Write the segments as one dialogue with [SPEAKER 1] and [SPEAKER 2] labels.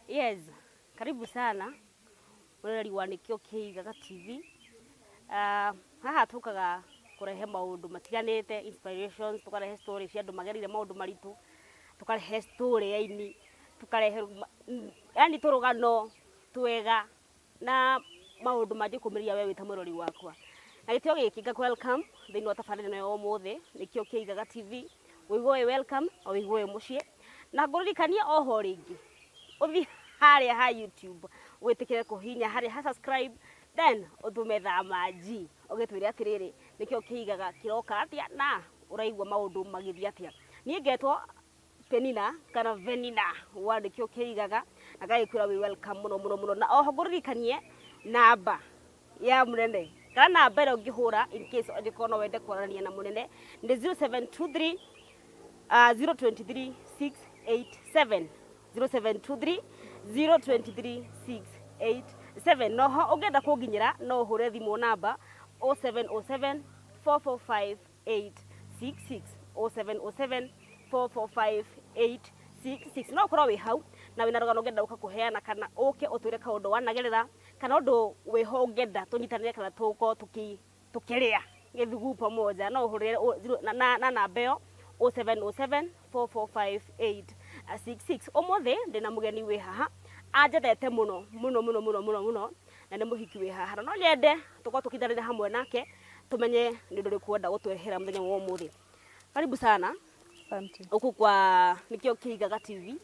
[SPEAKER 1] Yes, karibu sana mwĩroreri wa Nĩkĩo Kĩigaga TV. Haha tũkaga kũrehe maũndũ matiganĩte, inspirations, tũkarehe story cia andũ magereire maũndũ maritũ, tũkarehe story ya aini, tũkarehe yani tũrũgano twega na maũndũ mangĩkũmĩrĩria we wĩ ta mwĩrori wakwa. Na gĩtĩo gĩkĩ ngakũ welcome thĩinĩ wa tabarĩra ĩno ya ũmũthĩ, Nĩkĩo Kĩigaga TV. Wĩigue wĩ welcome na wĩigue wĩ mũciĩ. Na ngũririkanie oho rĩngĩ, ũthiĩ harĩa ha YouTube, wĩtĩkĩre kũhihinya harĩa ha subscribe, then ũtũme thamanji ũgĩtwĩre atĩrĩrĩ, nĩkĩo kĩigaga kĩroka atĩa na ũraigua maũndũ magĩthiĩ atĩa. Niĩ ngetwo Penina kana Venina wa nĩkĩo kĩigaga, na ngagĩkwĩra wĩ welcome mũno mũno mũno. Na oho ngũririkanie namba ya mũnene kana namba ĩrĩa ũngĩhũra in case angĩkorwo no wende kwaranĩria na mũnene nĩ 0723 023 687, 0723 023 687. Noho ũngĩenda kũnginyĩra no ũhũre thimũ namba 0707 445 866, 0707 445 866. No ũkorwo wĩ hau na wĩna rũgano ũngĩenda gũka kũheana, kana ũke ũtwĩre kaũndũ wanagerera, kana ũndũ wĩho ũngĩenda tũnyitanĩre, kana tũkorwo tũkĩrĩa gĩthugu pamoja, no ũhũrĩre na namba ĩyo 0707 445 866. Ũmũthĩ ndĩna mũgeni wĩ haha anjendete mũno mũno mũno mũno mũno mũno, na nĩ mũhiki wĩ haha, na no nyende tũkorwo tũkĩnyitanĩra hamwe nake tumenye nĩ ũndũ ũrĩkũ wenda gũtwehera mũthenya wa ũmũthĩ. Karibu sana.
[SPEAKER 2] Asante.
[SPEAKER 1] Huku kwa Nĩkĩo Kĩigaga TV.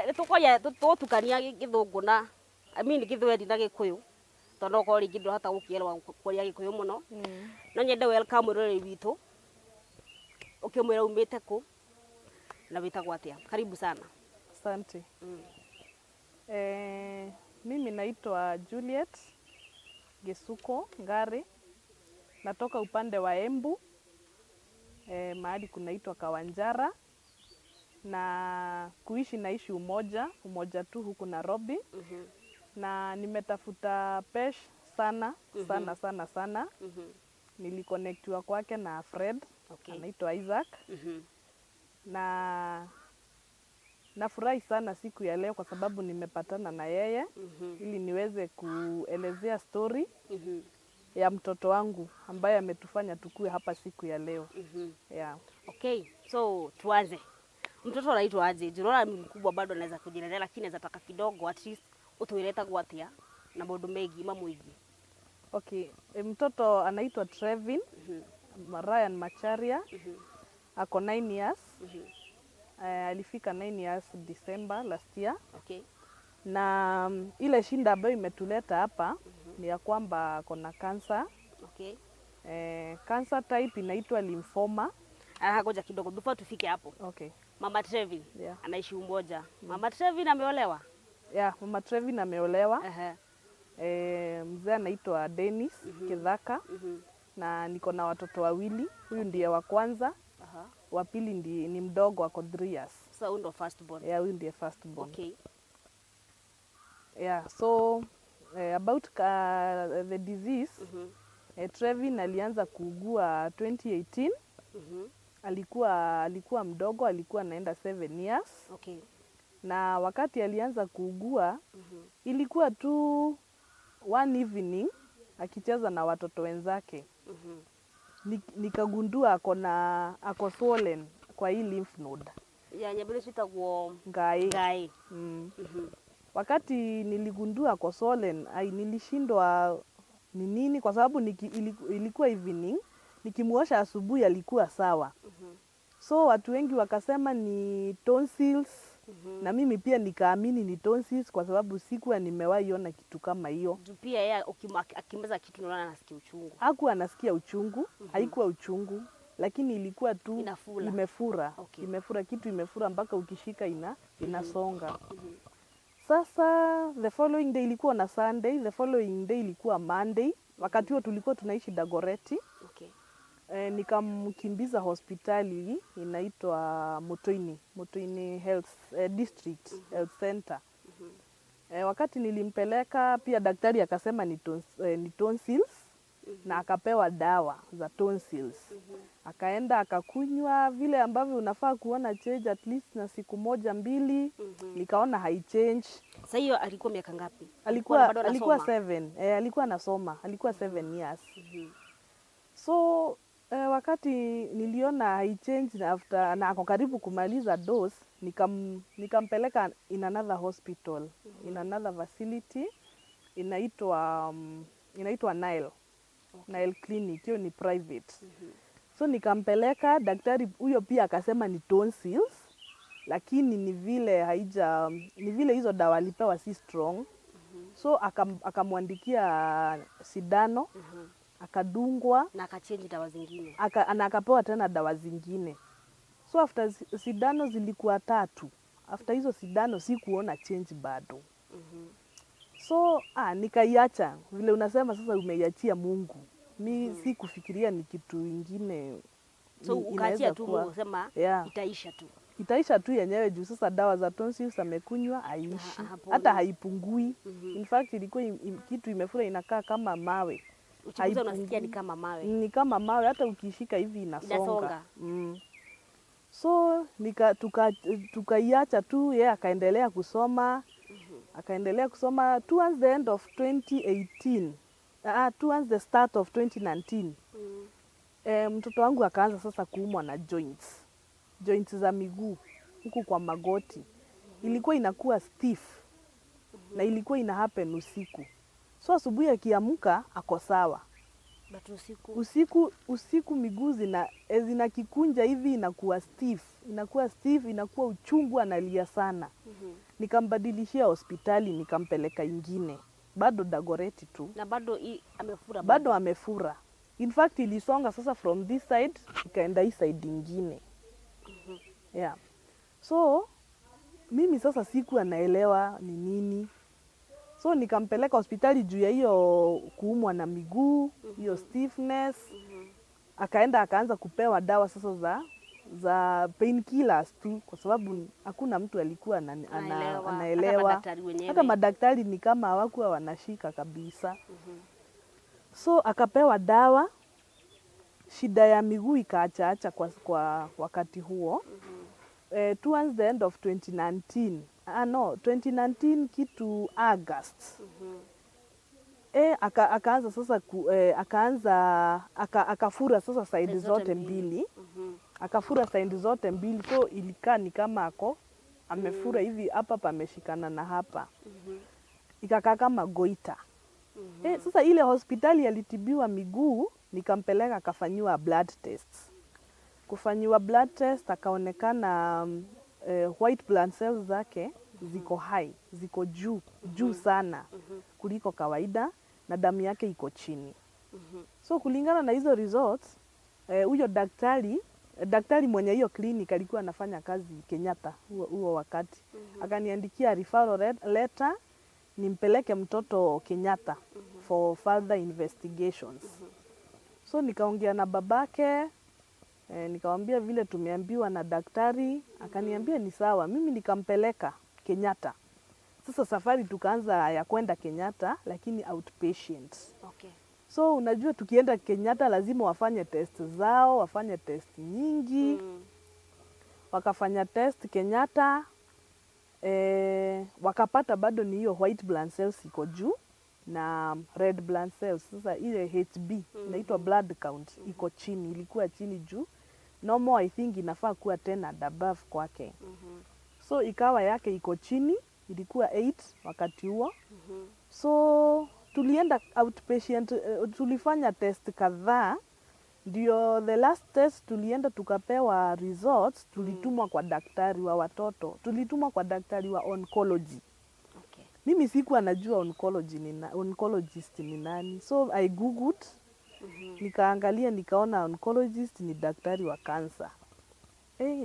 [SPEAKER 1] Nĩ tũkwaria, tũgũtukania gĩthũngũ na, I mean, gĩthweri na gĩkũyũ, tondũ no ũkorwo rĩngĩ ndũrahota gũkĩelewa kwaria gĩkũyũ mũno. No nyende welcome mwĩroreri witũ, ũkĩmwĩra umĩte kũ na wĩtagwo atĩa. Karibu sana.
[SPEAKER 2] Asante. Mimi naitwa Juliet Gisuko Ngari, natoka upande wa Embu, mahali kunaitwa Kawanjara, na kuishi naishi Umoja, Umoja tu huku Nairobi. Na nimetafuta Pesh sana sana sana sana. Niliconnectiwa kwake na Fred anaitwa Isaac. Na nafurahi sana siku ya leo kwa sababu nimepatana na yeye ili niweze kuelezea story ya mtoto wangu ambaye ametufanya tukue hapa siku ya leo. Yeah.
[SPEAKER 1] Okay, so tuanze. Mtoto anaitwa aje? Juu unaona ni mkubwa, bado anaweza kujielezea, lakini anaweza taka kidogo at least utwĩre etagwo atĩa na maũndũ megiĩ mamwĩgiĩ.
[SPEAKER 2] Okay, mtoto anaitwa Trevin Ryan Macharia, ako 9 years. Alifika 9 years December last year. Na ile shinda ambayo imetuleta hapa ni ya kwamba ako na cancer. Cancer type inaitwa lymphoma.
[SPEAKER 1] Ah, ngoja kidogo before tufike hapo.
[SPEAKER 2] Okay.
[SPEAKER 1] Mama Trevin anaishi Umoja. Mama Trevin ameolewa?
[SPEAKER 2] Yeah, Mama Trevin ameolewa. Mzee anaitwa Dennis Kithaka na niko na watoto wawili. Huyu ndiye wa kwanza, wa pili ni mdogo, ako 3 years.
[SPEAKER 1] So huyu ndo first born.
[SPEAKER 2] Yeah, huyu ndiye first born. Yeah, so about the disease, Trevin alianza kuugua 2018. Alikuwa mdogo, alikuwa anaenda 7 years. Na wakati alianza kuugua, ilikuwa tu one evening akicheza na watoto wenzake. Nikagundua ako swollen kwa hii lymph node.
[SPEAKER 1] Ya nyambĩrĩ ciĩtagwo
[SPEAKER 2] Ngai.
[SPEAKER 1] Ngai.
[SPEAKER 2] Wakati niligundua ako swollen, ai, nilishindwa ni nini, kwa sababu ilikuwa evening, nikimuosha asubuhi alikuwa sawa. So watu wengi wakasema ni tonsils, na mimi pia nikaamini ni tonsils kwa sababu sikuwa nimewahi ona kitu kama hiyo.
[SPEAKER 1] Juu pia yeye akimeza kitu naona anasikia uchungu.
[SPEAKER 2] Hakuwa anasikia uchungu, haikuwa uchungu, lakini ilikuwa tu
[SPEAKER 1] Inafura.
[SPEAKER 2] Imefura. Imefura, kitu imefura mpaka ukishika inasonga. Sasa the following day ilikuwa na Sunday, the following day ilikuwa Monday. Wakati huo tulikuwa tunaishi Dagoretti. Nikamkimbiza hospitali inaitwa Mutuini, Mutuini Health District Health Center. Wakati nilimpeleka pia daktari akasema ni tonsils. na akapewa dawa za tonsils. Akaenda akakunywa vile ambavyo unafaa kuona change at least na siku moja mbili. Nikaona haichange.
[SPEAKER 1] Sasa hiyo alikuwa miaka ngapi?
[SPEAKER 2] Alikuwa
[SPEAKER 1] bado
[SPEAKER 2] alikuwa
[SPEAKER 1] anasoma?
[SPEAKER 2] 7. Eh, alikuwa anasoma, alikuwa 7 years. So wakati niliona haichange na after na ako karibu kumaliza dose, nikampeleka in another hospital, in another facility inaitwa Nile Clinic. Hiyo ni private. So nikampeleka, daktari huyo pia akasema ni tonsils, lakini ni vile haija ni vile hizo dawa alipewa si strong. So akamwandikia sindano, akadungwa.
[SPEAKER 1] Na akachange dawa zingine.
[SPEAKER 2] Na akapewa tena dawa zingine. So after sindano zilikuwa tatu, after hizo sindano sikuona change bado. So nikaiacha vile unasema sasa umeiachia Mungu. Mi sikufikiria ni kitu ingine.
[SPEAKER 1] So ukaachia
[SPEAKER 2] inaweza
[SPEAKER 1] tu
[SPEAKER 2] kuwa.
[SPEAKER 1] Mungu sema
[SPEAKER 2] Yeah.
[SPEAKER 1] itaisha tu.
[SPEAKER 2] Itaisha tu yenyewe juu sasa dawa za tonsils amekunywa haiishi,
[SPEAKER 1] Haponi.
[SPEAKER 2] hata haipungui. In fact ilikuwa kitu imefura inakaa kama mawe.
[SPEAKER 1] Uchunguzi unasikia ni
[SPEAKER 2] Haipungui.
[SPEAKER 1] kama mawe.
[SPEAKER 2] Ni kama mawe, hata ukishika hivi inasonga.
[SPEAKER 1] Inasonga.
[SPEAKER 2] So tukaiacha tu, yeye akaendelea kusoma, akaendelea kusoma towards the end of 2018, towards the start of 2019. Mtoto wangu akaanza sasa kuumwa na joints, joints za miguu huku kwa magoti ilikuwa inakuwa stiff na ilikuwa ina happen usiku. So asubuhi akiamka ako sawa.
[SPEAKER 1] But usiku?
[SPEAKER 2] Usiku, usiku miguu zina kikunja hivi, inakuwa stiff, inakuwa stiff, inakuwa uchungu, analia sana. Nikambadilishia hospitali, nikampeleka ingine, bado Dagoretti tu.
[SPEAKER 1] Na bado amefura?
[SPEAKER 2] Bado amefura. In fact ilisonga sasa from this side ikaenda hii side ingine. Yeah. So mimi sasa sikuwa naelewa ni nini, so nikampeleka hospitali juu ya hiyo kuumwa na miguu, hiyo stiffness. Akaenda akaanza kupewa dawa sasa za painkillers tu, kwa sababu hakuna mtu alikuwa
[SPEAKER 1] Anaelewa. Hata
[SPEAKER 2] anaelewa.
[SPEAKER 1] madaktari wenyewe.
[SPEAKER 2] Hata madaktari ni kama hawakuwa wanashika kabisa. So akapewa dawa, shida ya miguu ikaachaacha kwa wakati huo. Towards the end of 2019, no, 2019 kitu August, akaanza sasa akaanza akafura sasa side
[SPEAKER 1] Side zote
[SPEAKER 2] zote
[SPEAKER 1] mbili.
[SPEAKER 2] mbili. Akafura side zote mbili, so ilikaa ni kama ako amefura hivi, hapa pameshikana na hapa. Ikakaa kama goiter. Sasa ile hospitali alitibiwa miguu, nikampeleka akafanyiwa blood tests. Kufanyiwa blood test akaonekana white blood cells zake ziko high, ziko juu juu sana kuliko kawaida na damu yake iko chini. So kulingana na hizo results, huyo daktari mwenye hiyo clinic alikuwa anafanya kazi Kenyatta huo huo wakati, akaniandikia referral letter nimpeleke mtoto Kenyatta for further investigations. So nikaongea na babake, nikamwambia vile tumeambiwa na daktari, akaniambia ni sawa. Mimi nikampeleka Kenyatta. Sasa safari tukaanza ya kwenda Kenyatta, lakini outpatient. So unajua tukienda Kenyatta lazima wafanye test zao, wafanye test nyingi. Wakafanya test Kenyatta, wakapata bado ni hiyo white blood cells iko juu na red blood cells. Sasa ile HB inaitwa blood count iko chini, ilikuwa chini juu normal I think inafaa kuwa 10 and above kwake. So ikawa yake iko chini, ilikuwa 8 wakati huo. So tulienda outpatient, tulifanya test kadhaa, ndio the last test tulienda tukapewa results, tulitumwa kwa daktari wa watoto, tulitumwa kwa daktari wa oncology. Mimi sikuwa najua oncologist ni nani, so I googled, nikaangalia, nikaona oncologist ni daktari wa kansa.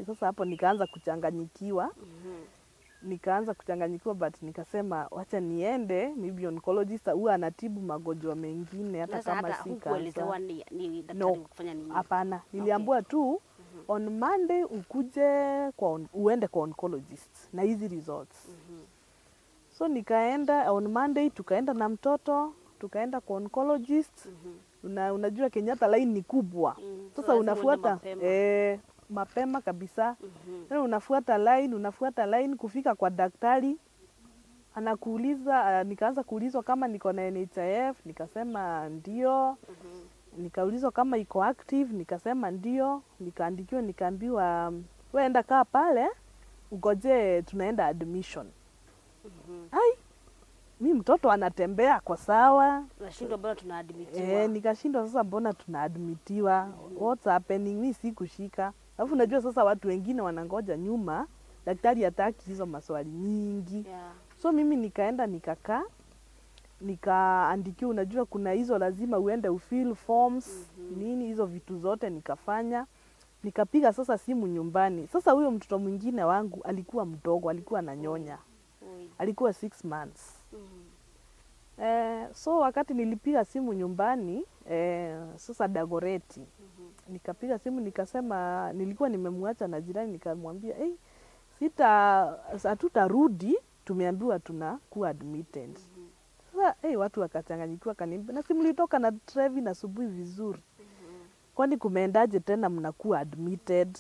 [SPEAKER 2] Sasa hapo nikaanza kuchanganyikiwa. Nikaanza kuchanganyikiwa, but nikasema wacha niende, maybe oncologist huwa anatibu magonjwa mengine hata
[SPEAKER 1] Sasa
[SPEAKER 2] kama
[SPEAKER 1] hata
[SPEAKER 2] si
[SPEAKER 1] hukuelezewa
[SPEAKER 2] kansa.
[SPEAKER 1] ni daktari
[SPEAKER 2] No.
[SPEAKER 1] wa kufanya nini?
[SPEAKER 2] Hapana, niliambiwa tu on Monday ukuje uende kwa oncologist na hizi results. So nikaenda on Monday, tukaenda na mtoto, tukaenda kwa oncologist. Unajua Kenyatta line ni kubwa.
[SPEAKER 1] So
[SPEAKER 2] Sasa
[SPEAKER 1] lazima uende
[SPEAKER 2] unafuata
[SPEAKER 1] mapema.
[SPEAKER 2] Mapema kabisa. Tena unafuata line kufika kwa daktari anakuuliza. Nikaanza kuulizwa kama niko na NHIF, nikasema ndio. Nikaulizwa kama iko active, nikasema ndio. Nikaandikiwa, nikaambiwa, "We enda kaa pale ugoje, tunaenda admission." Ai, mi mtoto anatembea kwa sawa.
[SPEAKER 1] Unashindwa bado tunaadmitiwa.
[SPEAKER 2] Nikashindwa sasa, mbona tunaadmitiwa? What's happening? Mi sikushika. Alafu unajua sasa watu wengine wanangoja nyuma, daktari hataki hizo maswali nyingi. So mimi nikaenda nikakaa, nikaandikiwa. Unajua kuna hizo lazima uende ufill forms, nini, hizo vitu zote nikafanya. Nikapiga sasa simu nyumbani. Sasa huyo mtoto mwingine wangu alikuwa mdogo, alikuwa ananyonya,
[SPEAKER 1] Oi.
[SPEAKER 2] alikuwa 6 months. So wakati nilipiga simu nyumbani, sasa Dagoretti, nikapiga simu nikasema, nilikuwa nimemwacha na jirani, nikamwambia, "Hey, sita hatutarudi, tumeambiwa tunakuwa admitted." Sasa hey, watu wakachanganyikiwa, kaniambia, "Na si mlitoka na Trevin asubuhi vizuri, kwani kumeendaje tena mnakuwa admitted?"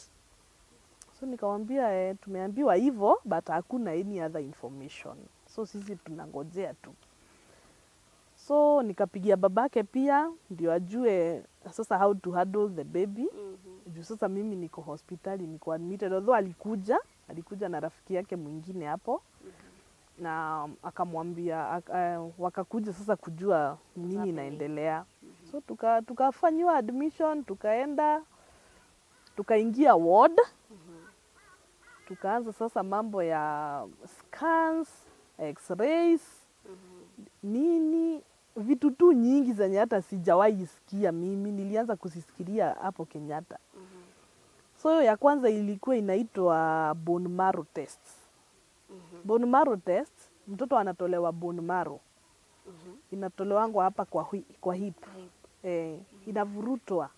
[SPEAKER 2] So nikamwambia, "Tumeambiwa hivyo but hakuna any other information, so sisi tunangojea tu." So nikapigia babake pia ndio ajue sasa how to handle the baby, juu sasa mimi niko hospitali, niko admitted. Although alikuja na rafiki yake mwingine hapo na akamwambia, wakakuja sasa kujua nini
[SPEAKER 1] Happening.
[SPEAKER 2] Inaendelea. So tukafanyiwa admission, tukaenda tukaingia ward, tukaanza sasa mambo ya scans, x-rays, nini, vitu tu nyingi zenye hata sijawahi sikia mimi, nilianza kuzisikilia hapo Kenyatta. So ya kwanza ilikuwa inaitwa bone marrow test. Bone marrow test, mtoto anatolewa bone marrow, inatolewangwa hapa kwa hip. Inavurutwa.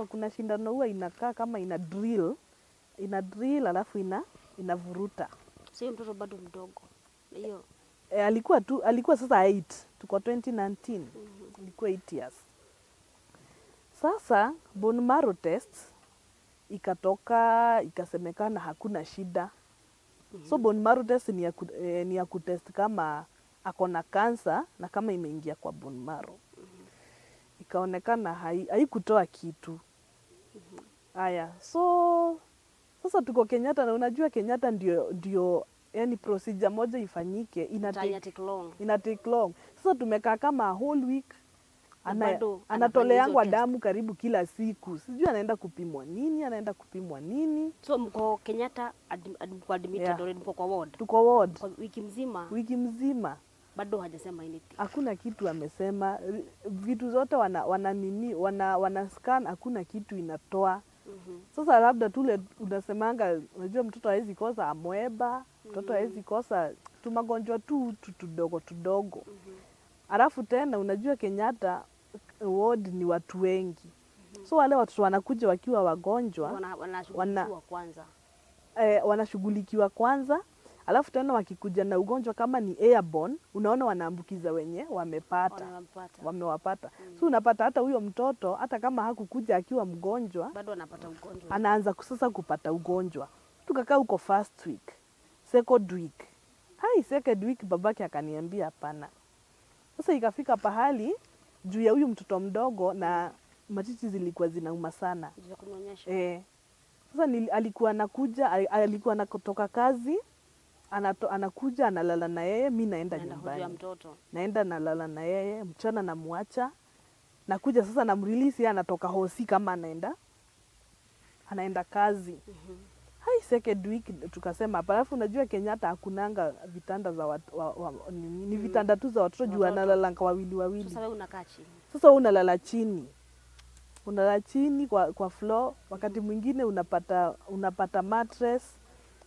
[SPEAKER 2] Kuna shindano huwa inakaa kama ina drill alafu inavuruta.
[SPEAKER 1] Sio mtoto bado mdogo hiyo?
[SPEAKER 2] Alikuwa sasa 8, tuko 2019, alikuwa 8 years. Sasa bone marrow test ikatoka, ikasemekana hakuna shida. So bone marrow test ni ya kutest kama ako na kansa na kama imeingia kwa bone marrow. Ikaonekana haikutoa kitu. Haya, so sasa tuko Kenyatta na unajua Kenyatta ndio yani procedure moja ifanyike ina
[SPEAKER 1] Ina take long.
[SPEAKER 2] Ina take long. Sasa tumekaa kama a whole week.
[SPEAKER 1] Bado
[SPEAKER 2] Anatoleangwa
[SPEAKER 1] anafanya hizo
[SPEAKER 2] damu karibu kila siku, sijui anaenda kupimwa nini, anaenda kupimwa nini.
[SPEAKER 1] So mko Kenyatta mko admitted already, mko kwa ward?
[SPEAKER 2] Tuko ward.
[SPEAKER 1] Kwa wiki mzima?
[SPEAKER 2] Wiki mzima.
[SPEAKER 1] Bado hajasema anything?
[SPEAKER 2] Hakuna kitu amesema. Vitu zote wana nini, wana scan, hakuna kitu inatoa. Sasa labda tule unasemanga, unajua mtoto hawezi kosa amoeba, mtoto hawezi kosa tumagonjwa tu tudogo tudogo. Alafu tena unajua Kenyatta ward ni watu wengi, so wale watoto wanakuja wakiwa wagonjwa
[SPEAKER 1] Wanashughulikiwa kwanza.
[SPEAKER 2] Wanashughulikiwa kwanza, alafu tena wakikuja na ugonjwa kama ni airborne, unaona wanaambukiza wenye wamepata.
[SPEAKER 1] Wanampata.
[SPEAKER 2] Wamewapata. So unapata hata huyo mtoto, hata kama hakukuja akiwa mgonjwa,
[SPEAKER 1] bado anapata ugonjwa.
[SPEAKER 2] Anaanza sasa kupata ugonjwa. Tukakaa huko first week, second week. Hai, second week babake akaniambia hapana. Sasa ikafika pahali juu ya huyu mtoto mdogo na matiti zilikuwa zinauma sana.
[SPEAKER 1] Juu ya kunyonyesha.
[SPEAKER 2] Sasa alikuwa anakuja, alikuwa anakutoka kazi, anakuja analala na yeye, mi naenda
[SPEAKER 1] Naenda juu ya
[SPEAKER 2] nyumbani.
[SPEAKER 1] Mtoto.
[SPEAKER 2] Naenda nalala na yeye, mchana namwacha. Nakuja sasa namrelease, yeye anatoka hosi kama anaenda kazi. Hai, second week tukasema hapa. Alafu unajua Kenyatta hakunanga vitanda za watu, ni vitanda tu za watoto juu
[SPEAKER 1] Watoto.
[SPEAKER 2] wanalalanga wawili wawili.
[SPEAKER 1] Sasa wewe unakaa chini.
[SPEAKER 2] Sasa wewe unalala chini, unalala chini kwa floor. Wakati mwingine unapata mattress.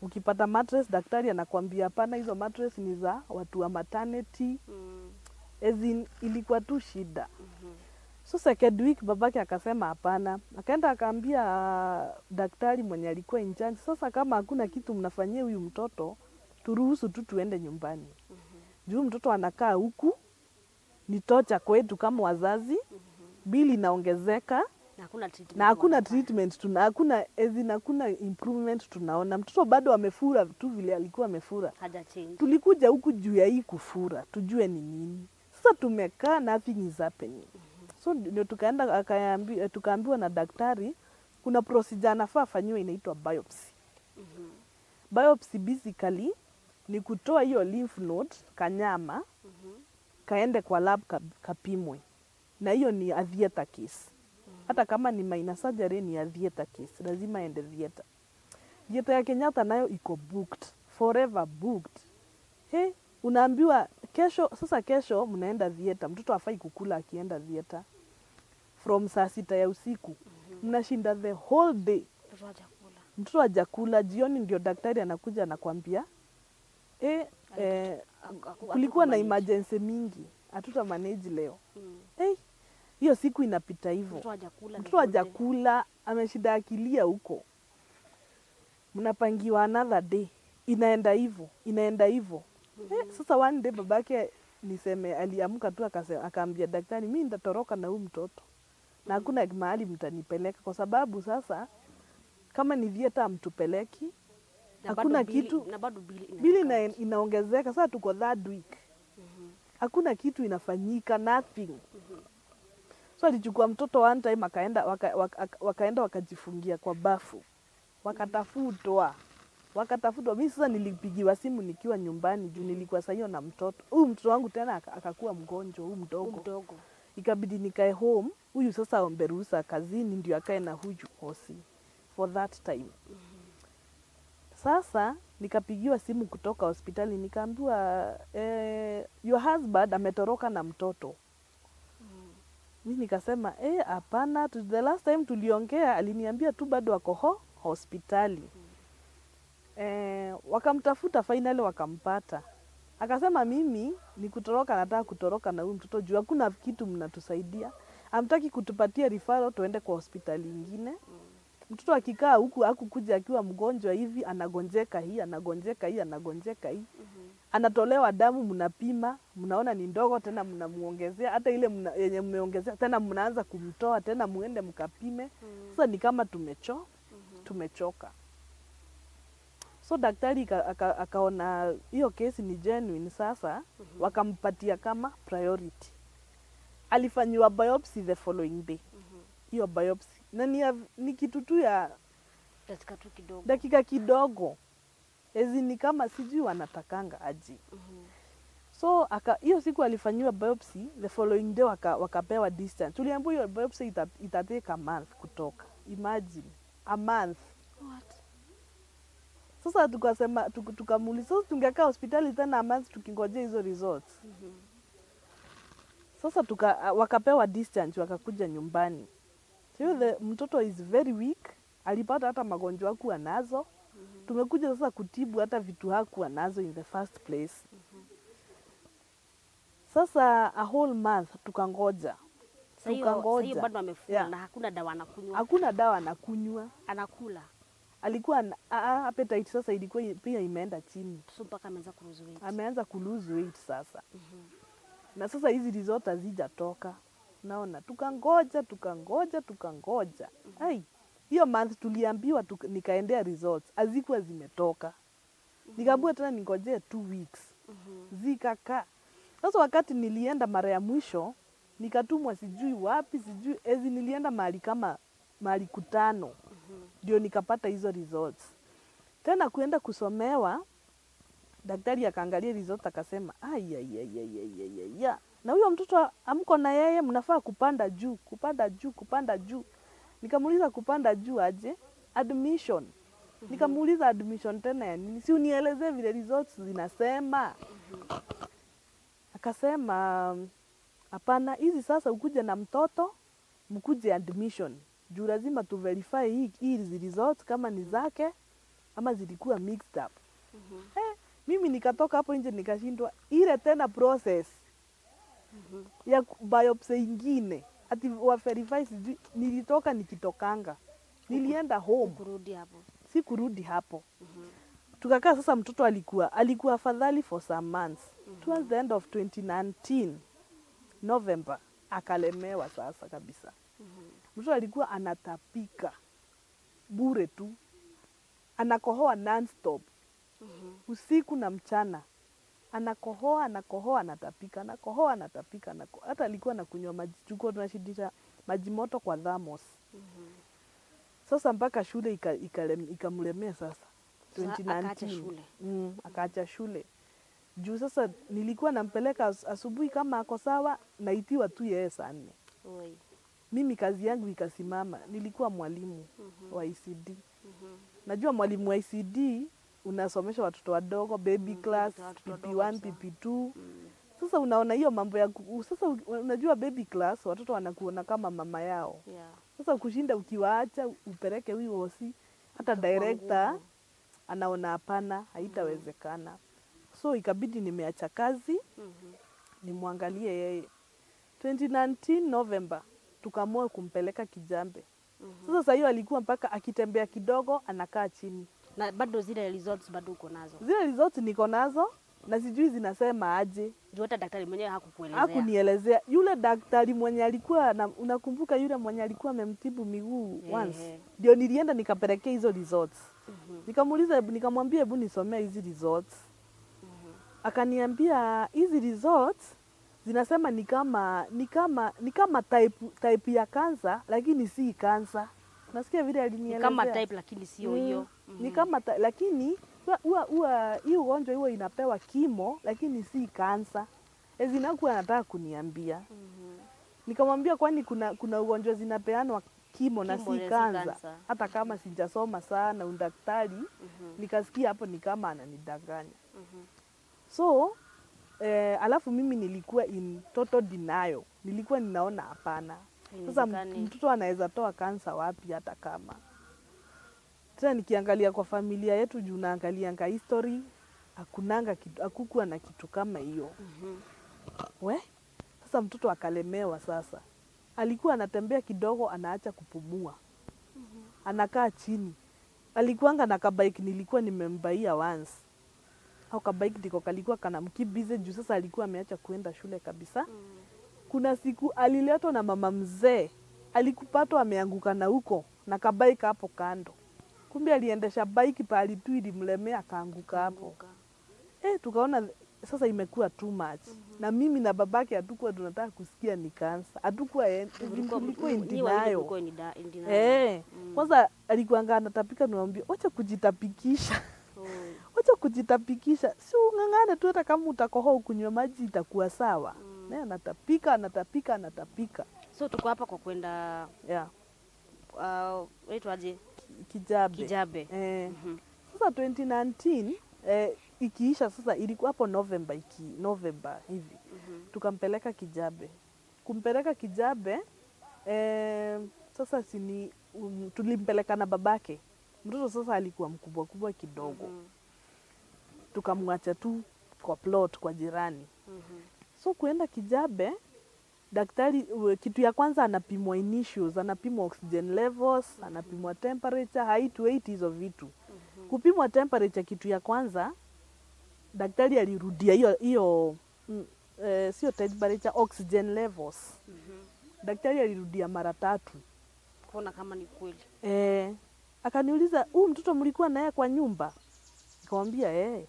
[SPEAKER 2] Ukipata mattress, daktari anakwambia hapana, hizo mattress ni za watu wa maternity. As in, ilikuwa tu shida. So second week babake akasema hapana, akaenda akaambia daktari mwenye alikuwa in charge, "Sasa kama hakuna kitu mnafanyia huyu mtoto, turuhusu tu tuende nyumbani. Juu mtoto anakaa huku ni torture kwetu kama wazazi." Bili inaongezeka
[SPEAKER 1] Na hakuna treatment.
[SPEAKER 2] Na hakuna
[SPEAKER 1] Wanafanya.
[SPEAKER 2] treatment tuna hakuna as in hakuna improvement tunaona. Mtoto bado amefura tu vile alikuwa amefura.
[SPEAKER 1] Haja change.
[SPEAKER 2] Tulikuja huku juu ya hii kufura, tujue ni nini. Sasa tumekaa, nothing is happening. So ndio tukaenda tukaambiwa na daktari kuna procedure anafaa afanyiwe inaitwa biopsy. Biopsy basically ni kutoa hiyo lymph node, kanyama, kaende kwa lab kapimwe, na hiyo ni a theater case. Hata kama ni minor surgery, ni a theater case, lazima aende theater. Theater ya Kenyatta nayo iko booked, forever booked. He, unaambiwa kesho. Sasa kesho mnaenda theater, mtoto afai kukula akienda theater. From saa 6 ya usiku mnashinda the whole day.
[SPEAKER 1] Mtoto hajakula.
[SPEAKER 2] Mtoto hajakula. Jioni ndio daktari anakuja anakwambia kulikuwa na
[SPEAKER 1] Hatukumanage.
[SPEAKER 2] Emergency mingi, hatuta manage leo. Hiyo siku inapita hivyo.
[SPEAKER 1] Mtoto hajakula.
[SPEAKER 2] Mtoto
[SPEAKER 1] The whole day.
[SPEAKER 2] hajakula, ameshinda akilia huko, mnapangiwa another day, inaenda hivyo, inaenda hivyo. Sasa one day babake, niseme aliamka tu akaambia daktari, "Mi nitatoroka na huyu mtoto na hakuna mahali mtanipeleka, kwa sababu sasa kama ni theatre hamtupeleki,
[SPEAKER 1] Na bado
[SPEAKER 2] hakuna kitu."
[SPEAKER 1] Na bado bili
[SPEAKER 2] Bili inaongezeka. Sasa tuko third week, hakuna kitu inafanyika, nothing. So alichukua mtoto one time akaenda wakaenda wakajifungia kwa bafu, wakatafutwa, wakatafutwa. Mi sasa nilipigiwa simu nikiwa nyumbani juu nilikuwa saa hiyo na mtoto huyu. Mtoto wangu tena akakuwa mgonjwa, huyu mdogo.
[SPEAKER 1] Mdogo.
[SPEAKER 2] Ikabidi nikae home, huyu sasa aombe ruhusa kazini ndio akae na huyu hosi for that time. Sasa nikapigiwa simu kutoka hospitali, nikaambiwa, "Your husband ametoroka na mtoto." Mi nikasema, "Hapana, the last time tuliongea aliniambia tu bado ako hospitali." Wakamtafuta, finally wakampata. Akasema, "Mimi ni kutoroka, nataka kutoroka na huyu mtoto juu hakuna kitu mnatusaidia. Hamtaki kutupatia referral tuende kwa hospitali ingine. Mtoto akikaa huku, akukuja akiwa mgonjwa hivi, anagonjeka hii, anagonjeka hii, anagonjeka hii, anatolewa damu, mnapima, mnaona ni ndogo, tena mnamuongezea hata ile yenye mmeongezea, tena mnaanza kumtoa tena muende mkapime. Sasa ni kama tumechoka." So daktari akaona hiyo kesi ni genuine, sasa wakampatia kama priority. Alifanyiwa biopsy the following day. Hiyo biopsy na ni kitu tu ya
[SPEAKER 1] dakika tu kidogo.
[SPEAKER 2] Dakika kidogo. Ezi ni kama sijui wanatakanga aje. So hiyo siku alifanyiwa biopsy, the following day wakapewa discharge. Tuliambiwa hiyo biopsy itatake a month kutoka. Imagine, a month.
[SPEAKER 1] What?
[SPEAKER 2] Sasa tukasema, tukamuuliza, sasa tungekaa hospitali tena a month tukingojea hizo results? Sasa wakapewa discharge, wakakuja nyumbani. So the mtoto is very weak, alipata hata magonjwa hakuwa nazo. Tumekuja sasa kutibu hata vitu hakuwa nazo in the first place. Sasa a whole month tukangoja.
[SPEAKER 1] Sasa hiyo sasa hiyo
[SPEAKER 2] Tukangoja.
[SPEAKER 1] bado amefura na hakuna dawa anakunywa.
[SPEAKER 2] Hakuna dawa anakunywa.
[SPEAKER 1] Anakula?
[SPEAKER 2] Alikuwa appetite sasa ilikuwa pia imeenda chini.
[SPEAKER 1] So mpaka ameanza kulose weight.
[SPEAKER 2] Ameanza kulose weight sasa. Na sasa hizi result hazijatoka. Naona tukangoja, tukangoja, tukangoja. Ai, hiyo month tuliambiwa nikaendea results hazikuwa zimetoka. Nikaambiwa tena ningojee 2 weeks. Zikakaa. Sasa wakati nilienda mara ya mwisho, nikatumwa sijui wapi, sijui ezi, nilienda mahali kama mahali kutano ndio nikapata hizo results. Tena kuenda kusomewa, daktari akaangalia result akasema, "Ai, ai, ai, ai, ai, ai, ai, ya. Na huyo mtoto amko na yeye, mnafaa kupanda juu, kupanda juu, kupanda juu." Nikamuuliza, "Kupanda juu aje?" "Admission." Nikamuuliza, "Admission tena ya nini? Si unielezee vile results zinasema." Akasema, "Hapana, hizi sasa ukuje na mtoto, mkuje admission juu lazima tu verify hizi results kama ni zake ama zilikuwa mixed up." Mimi nikatoka hapo nje nikashindwa ile tena process ya biopsy ingine ati wa verify sijui. Nilitoka nikitokanga, nilienda home.
[SPEAKER 1] Kurudi hapo.
[SPEAKER 2] Si kurudi hapo. Tukakaa sasa, mtoto alikuwa afadhali for some months. Towards the end of 2019 November Akalemewa sasa kabisa. Mtoto alikuwa anatapika bure tu, anakohoa nonstop usiku na mchana, anakohoa anakohoa, anatapika, anakohoa anatapika, hata alikuwa anakunywa maji, tulikuwa tunashidisha maji moto kwa thermos. Sasa mpaka shule ikamlemea sasa.
[SPEAKER 1] Sasa akaacha
[SPEAKER 2] 2019.
[SPEAKER 1] shule.
[SPEAKER 2] Akaacha shule juu sasa nilikuwa nampeleka asubuhi kama ako sawa, naitiwa tu yeye saa 4.
[SPEAKER 1] Oi.
[SPEAKER 2] Mimi kazi yangu ikasimama. Nilikuwa mwalimu wa ECD. Najua mwalimu wa ECD unasomesha watoto wadogo, baby class,
[SPEAKER 1] watoto wadogo
[SPEAKER 2] PP1,
[SPEAKER 1] kabisa.
[SPEAKER 2] PP2. Sasa unaona hiyo mambo ya sasa unajua baby class watoto wanakuona kama mama yao. Sasa kushinda ukiwaacha upeleke huyu hosi, hata
[SPEAKER 1] Itakuwa
[SPEAKER 2] director
[SPEAKER 1] ngumu.
[SPEAKER 2] anaona hapana, haitawezekana. So ikabidi nimeacha kazi nimwangalie yeye. 2019 November tukaamua kumpeleka Kijabe. Sasa saa hiyo alikuwa mpaka akitembea kidogo anakaa chini.
[SPEAKER 1] Na bado zile results bado uko nazo?
[SPEAKER 2] Zile results niko nazo na sijui zinasema aje.
[SPEAKER 1] Juu hata daktari mwenyewe hakukuelezea.
[SPEAKER 2] Hakunielezea. Yule daktari mwenye alikuwa na, unakumbuka yule mwenye alikuwa amemtibu miguu once, ndio nilienda nikapelekea hizo results. Nikamuuliza, nikamwambia hebu nisomee hizi results. Akaniambia hizi results zinasema ni kama type ya kansa lakini si kansa. Nasikia vile
[SPEAKER 1] Ni
[SPEAKER 2] alinielezea.
[SPEAKER 1] kama type lakini sio hiyo.
[SPEAKER 2] Ni kama lakini huwa hii ugonjwa huwa inapewa chemo lakini si kansa. Ezinakuwa anataka kuniambia. Nikamwambia kwani kuna ugonjwa zinapeanwa chemo na
[SPEAKER 1] Chemo
[SPEAKER 2] si
[SPEAKER 1] na si
[SPEAKER 2] kansa.
[SPEAKER 1] kansa.
[SPEAKER 2] Hata kama sijasoma sana udaktari, nikasikia hapo ni kama ananidanganya. So alafu mimi nilikuwa in total denial. Nilikuwa ninaona hapana. Sasa
[SPEAKER 1] Haiwezekani.
[SPEAKER 2] mtoto anaweza toa kansa wapi hata kama tena nikiangalia kwa familia yetu juu naangalianga history hakunanga kitu, hakukuwa na kitu kama hiyo. We sasa mtoto akalemewa. Sasa alikuwa anatembea kidogo anaacha kupumua, anakaa chini. Alikuanga na kabike nilikuwa nimembuyia once, au kabike ndiko kalikuwa kanamkeep busy juu sasa alikuwa ameacha kuenda shule kabisa. Kuna siku aliletwa na mama mzee, alikupatwa ameanguka na huko na kabike hapo kando, kumbe aliendesha bike pahali tu ilimlemea akaanguka hapo.
[SPEAKER 1] Anguka.
[SPEAKER 2] Tukaona sasa imekuwa too much. Na mimi na babake hatukuwa tunataka kusikia ni kansa, hatukuwa tulikuwa in
[SPEAKER 1] Nyi wawili
[SPEAKER 2] denial.
[SPEAKER 1] mlikuwa in denial.
[SPEAKER 2] Kwanza alikuanga anatapika, niwaambia wacha kujitapikisha,
[SPEAKER 1] Oi.
[SPEAKER 2] wacha kujitapikisha, si ung'ang'ane tu, hata kama utakohoa ukunywe maji itakuwa sawa. Naye anatapika anatapika anatapika.
[SPEAKER 1] So tuko hapa kwa kwenda waitwaje?
[SPEAKER 2] Kijabe.
[SPEAKER 1] Kijabe.
[SPEAKER 2] Sasa 2019 ikiisha sasa, ilikuwa hapo November, November hivi tukampeleka Kijabe. Kumpeleka Kijabe sasa sini tulimpeleka na babake. Mtoto sasa alikuwa mkubwa kubwa kidogo, tukamwacha tu kwa plot kwa jirani. So kuenda Kijabe, daktari kitu ya kwanza anapimwa initials, anapimwa oxygen levels, anapimwa temperature, height, weight, hizo vitu. Kupimwa temperature kitu ya kwanza, daktari alirudia hiyo hiyo sio temperature, oxygen levels. Daktari alirudia mara tatu.
[SPEAKER 1] Kuona kama ni kweli.
[SPEAKER 2] Akaniuliza, huu mtoto mlikuwa naye kwa nyumba? Nikamwambia eh.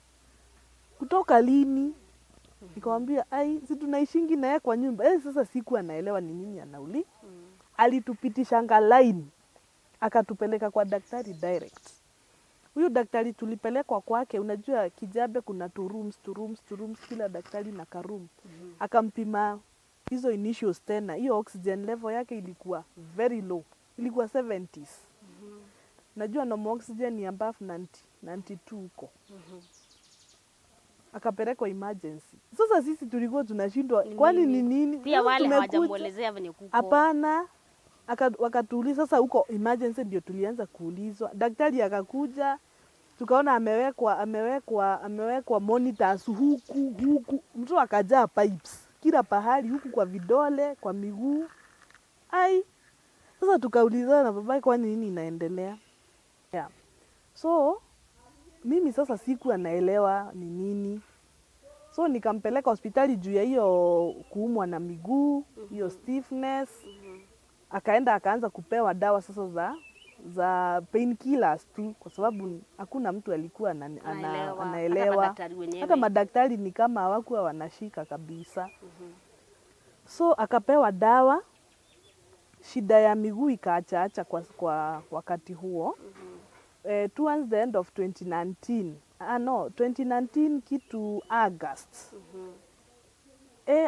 [SPEAKER 2] Kutoka lini? Nikamwambia ai, si tunaishingi naye kwa nyumba. Sasa sikuwa naelewa ni nini anauli. Alitupitishanga line akatupeleka kwa daktari direct. Huyu daktari tulipelekwa kwake, unajua Kijabe kuna two rooms, two rooms, two rooms, kila daktari na karoom. Akampima hizo initials tena, hiyo oxygen level yake ilikuwa very low, ilikuwa 70s. Najua normal oxygen ni above 90, 92 huko. Akapelekwa emergency. Sasa sisi tulikuwa tunashindwa,
[SPEAKER 1] Ni
[SPEAKER 2] kwani
[SPEAKER 1] nini?
[SPEAKER 2] ni nini?
[SPEAKER 1] Pia
[SPEAKER 2] Sasa
[SPEAKER 1] wale
[SPEAKER 2] tumekuja-
[SPEAKER 1] hawajamuelezea venye kuko.
[SPEAKER 2] Hapana. Wakatuuliza sasa huko emergency ndio tulianza kuulizwa. Daktari akakuja tukaona amewekwa monitors huku huku, mtu akajaa pipes kila pahali, huku kwa vidole, kwa miguu. Ai, sasa tukaulizana na babake, kwani nini inaendelea? Yeah. So mimi sasa sikuwa naelewa ni nini. So nikampeleka hospitali juu ya hiyo kuumwa na miguu, hiyo stiffness. Akaenda akaanza kupewa dawa sasa za painkillers tu, kwa sababu hakuna mtu alikuwa
[SPEAKER 1] Anaelewa. Hata
[SPEAKER 2] anaelewa.
[SPEAKER 1] madaktari wenyewe.
[SPEAKER 2] Hata madaktari ni kama hawakuwa wanashika kabisa. So akapewa dawa, shida ya miguu ikaachaacha kwa wakati huo. Towards the end of 2019, ah, no, 2019 kitu August,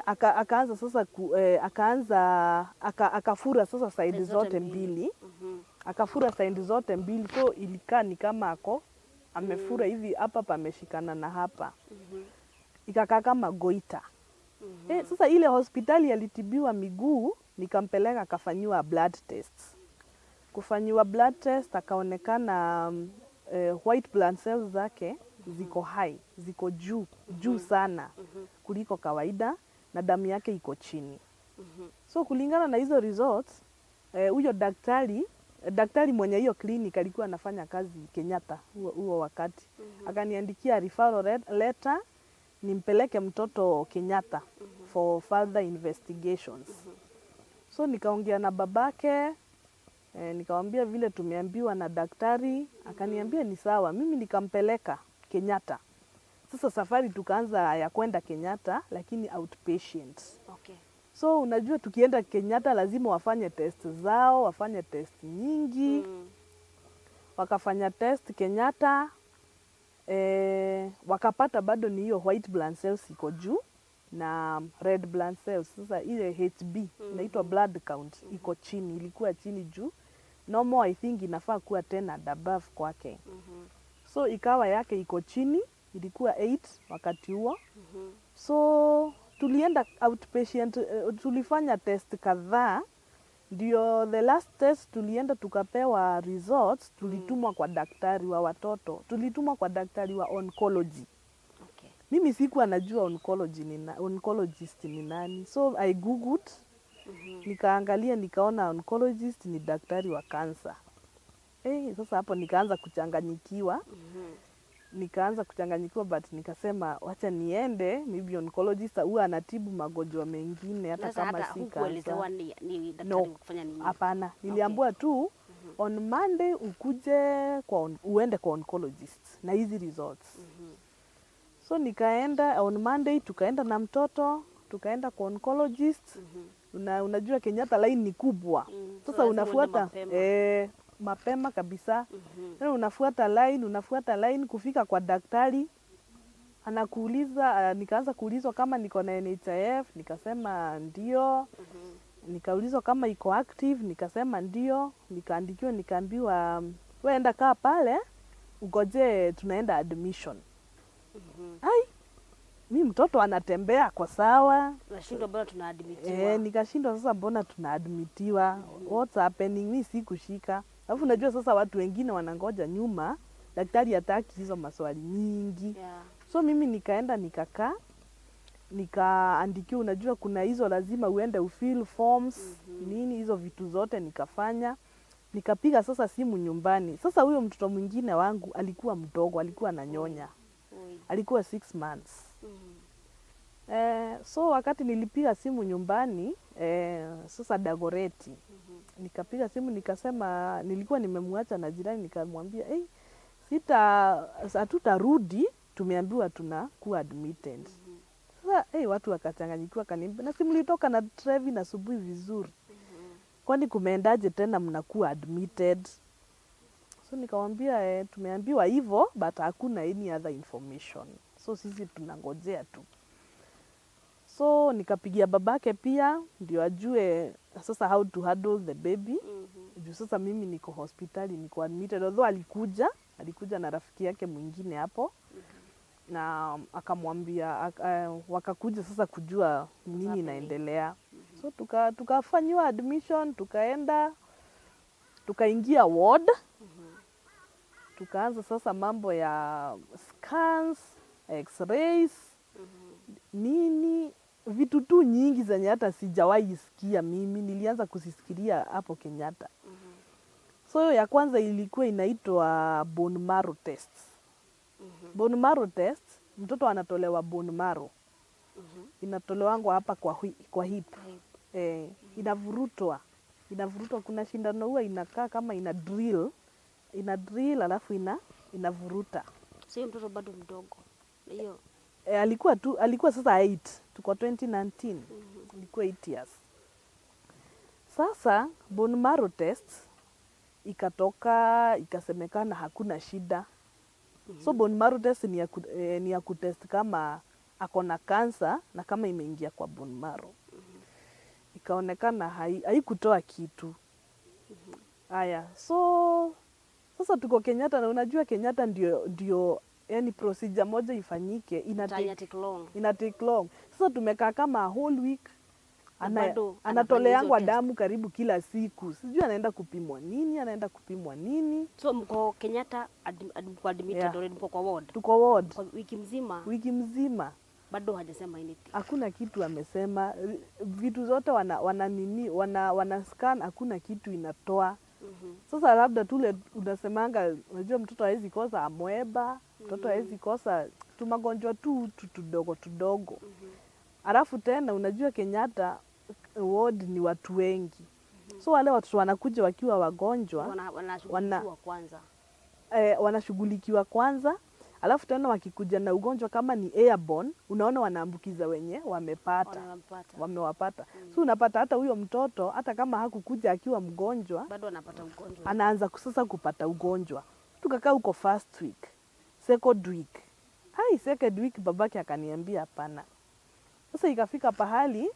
[SPEAKER 2] akaanza sasa akaanza akafura sasa side
[SPEAKER 1] Side
[SPEAKER 2] zote
[SPEAKER 1] zote mbili.
[SPEAKER 2] mbili. Akafura side zote mbili, so ilikaa ni kama ako amefura hivi, hapa pameshikana na hapa, ikakaa kama goiter. Sasa ile hospitali alitibiwa miguu, nikampeleka akafanyiwa blood test. Kufanyiwa blood test akaonekana white blood cells zake ziko high, ziko juu juu sana kuliko kawaida na damu yake iko chini. So kulingana na hizo results, huyo daktari mwenye hiyo clinic alikuwa anafanya kazi Kenyatta huo huo wakati, akaniandikia referral letter nimpeleke mtoto Kenyatta for further investigations. So nikaongea na babake, nikamwambia vile tumeambiwa na daktari, akaniambia ni sawa. Mimi nikampeleka Kenyatta. Sasa safari tukaanza ya kwenda Kenyatta, lakini outpatient. So unajua tukienda Kenyatta lazima wafanye test zao, wafanye test nyingi. Wakafanya test Kenyatta, wakapata bado ni hiyo white blood cells iko juu na red blood cells. Sasa ile HB inaitwa blood count iko chini, ilikuwa chini juu normal I think inafaa kuwa 10 and above kwake. So ikawa yake iko chini, ilikuwa 8 wakati huo. So tulienda outpatient, tulifanya test kadhaa, ndio the last test tulienda tukapewa results, tulitumwa kwa daktari wa watoto, tulitumwa kwa daktari wa oncology. Mimi sikuwa najua oncologist ni nani, so I googled, nikaangalia, nikaona oncologist ni daktari wa cancer. Sasa hapo nikaanza kuchanganyikiwa. Nikaanza kuchanganyikiwa, but nikasema wacha niende, maybe oncologist huwa anatibu magonjwa mengine hata
[SPEAKER 1] Sasa
[SPEAKER 2] kama
[SPEAKER 1] hata
[SPEAKER 2] si
[SPEAKER 1] hukuelezewa
[SPEAKER 2] cancer.
[SPEAKER 1] ni daktari
[SPEAKER 2] No.
[SPEAKER 1] wa kufanya nini?
[SPEAKER 2] Hapana, niliambiwa tu on Monday ukuje uende kwa oncologist na hizi results. So nikaenda on Monday, tukaenda na mtoto, tukaenda kwa oncologist. Unajua Kenyatta line ni kubwa.
[SPEAKER 1] So
[SPEAKER 2] Sasa
[SPEAKER 1] lazima uende
[SPEAKER 2] unafuata
[SPEAKER 1] mapema.
[SPEAKER 2] Mapema kabisa. Tena unafuata line kufika kwa daktari anakuuliza, nikaanza kuulizwa kama niko na NHIF, nikasema ndio. Nikaulizwa kama iko active, nikasema ndio. Nikaandikiwa, nikaambiwa, we enda kaa pale ugoje, tunaenda admission. Ai, mi mtoto anatembea kwa sawa.
[SPEAKER 1] Unashindwa bado tunaadmitiwa.
[SPEAKER 2] Nikashindwa sasa, mbona tunaadmitiwa? What's happening? Mi sikushika. Alafu unajua sasa watu wengine wanangoja nyuma, daktari hataki hizo maswali nyingi. So mimi nikaenda nikakaa, nikaandikiwa. Unajua kuna hizo lazima uende ufill forms, nini hizo vitu zote nikafanya. Nikapiga sasa simu nyumbani. Sasa huyo mtoto mwingine wangu alikuwa mdogo, alikuwa ananyonya,
[SPEAKER 1] Oi.
[SPEAKER 2] alikuwa 6 months. So wakati nilipiga simu nyumbani, sasa Dagoretti, nikapiga simu nikasema, nilikuwa nimemwacha na jirani, nikamwambia, hey, sita hatutarudi, tumeambiwa tunakuwa admitted. Sasa hey, watu wakachanganyikiwa, kaniambia, na si mlitoka na Trevin asubuhi vizuri, kwani kumeendaje tena mnakuwa admitted? So nikamwambia, tumeambiwa hivyo but hakuna any other information, so sisi tunangojea tu. So nikapigia babake pia ndio ajue sasa how to handle the baby, juu sasa mimi niko hospitali, niko admitted. Although alikuja na rafiki yake mwingine hapo na akamwambia, wakakuja sasa kujua nini
[SPEAKER 1] happening?
[SPEAKER 2] Inaendelea. So tukafanyiwa admission, tukaenda tukaingia ward, tukaanza sasa mambo ya scans, x-rays, nini, vitu tu nyingi zenye hata sijawahi sikia mimi, nilianza kuzisikilia hapo Kenyatta. So ya kwanza ilikuwa inaitwa bone marrow test. Bone marrow test Mtoto anatolewa bone marrow. Inatolewangwa hapa kwa hip. Eh, inavurutwa. Inavurutwa, kuna shindano huwa inakaa kama ina drill. Ina drill alafu inavuruta.
[SPEAKER 1] So hiyo mtoto bado mdogo. Na hiyo
[SPEAKER 2] E, alikuwa sasa 8, tuko 2019. Alikuwa 8 years. Sasa bone marrow test ikatoka, ikasemekana hakuna shida. So bone marrow test ni ya kutest kama ako na kansa na kama imeingia kwa bone marrow. Ikaonekana haikutoa kitu. Haya, so sasa tuko Kenyatta na unajua Kenyatta ndio yani procedure moja ifanyike ina
[SPEAKER 1] ina take long.
[SPEAKER 2] Ina take long. Sasa tumekaa kama a whole week.
[SPEAKER 1] Na bado
[SPEAKER 2] Anatoleangwa
[SPEAKER 1] anafanya hizo
[SPEAKER 2] damu karibu kila siku, sijui anaenda kupimwa nini, anaenda kupimwa nini.
[SPEAKER 1] So mko Kenyatta mko admitted
[SPEAKER 2] Yeah.
[SPEAKER 1] already, mko kwa ward.
[SPEAKER 2] Tuko ward.
[SPEAKER 1] Kwa wiki mzima
[SPEAKER 2] Wiki mzima.
[SPEAKER 1] Bado hajasema anything.
[SPEAKER 2] Hakuna kitu amesema. Vitu zote wana nini, wana scan, hakuna kitu inatoa. Sasa labda tule unasemanga, unajua mtoto hawezi kosa amoeba, mtoto hawezi kosa tumagonjwa tu tudogo tudogo. Alafu tena unajua Kenyatta ward ni watu wengi, so wale watoto wanakuja wakiwa wagonjwa
[SPEAKER 1] Wanashughulikiwa kwanza.
[SPEAKER 2] Eh, wanashughulikiwa kwanza, alafu tena wakikuja na ugonjwa kama ni airborne, unaona wanaambukiza wenye wamepata.
[SPEAKER 1] Wanampata.
[SPEAKER 2] Wamewapata. So unapata hata huyo mtoto hata kama hakukuja akiwa mgonjwa,
[SPEAKER 1] Bado anapata ugonjwa.
[SPEAKER 2] Anaanza sasa kupata ugonjwa. Tukakaa huko first week, second week, hai, second week babake akaniambia hapana. Sasa ikafika pahali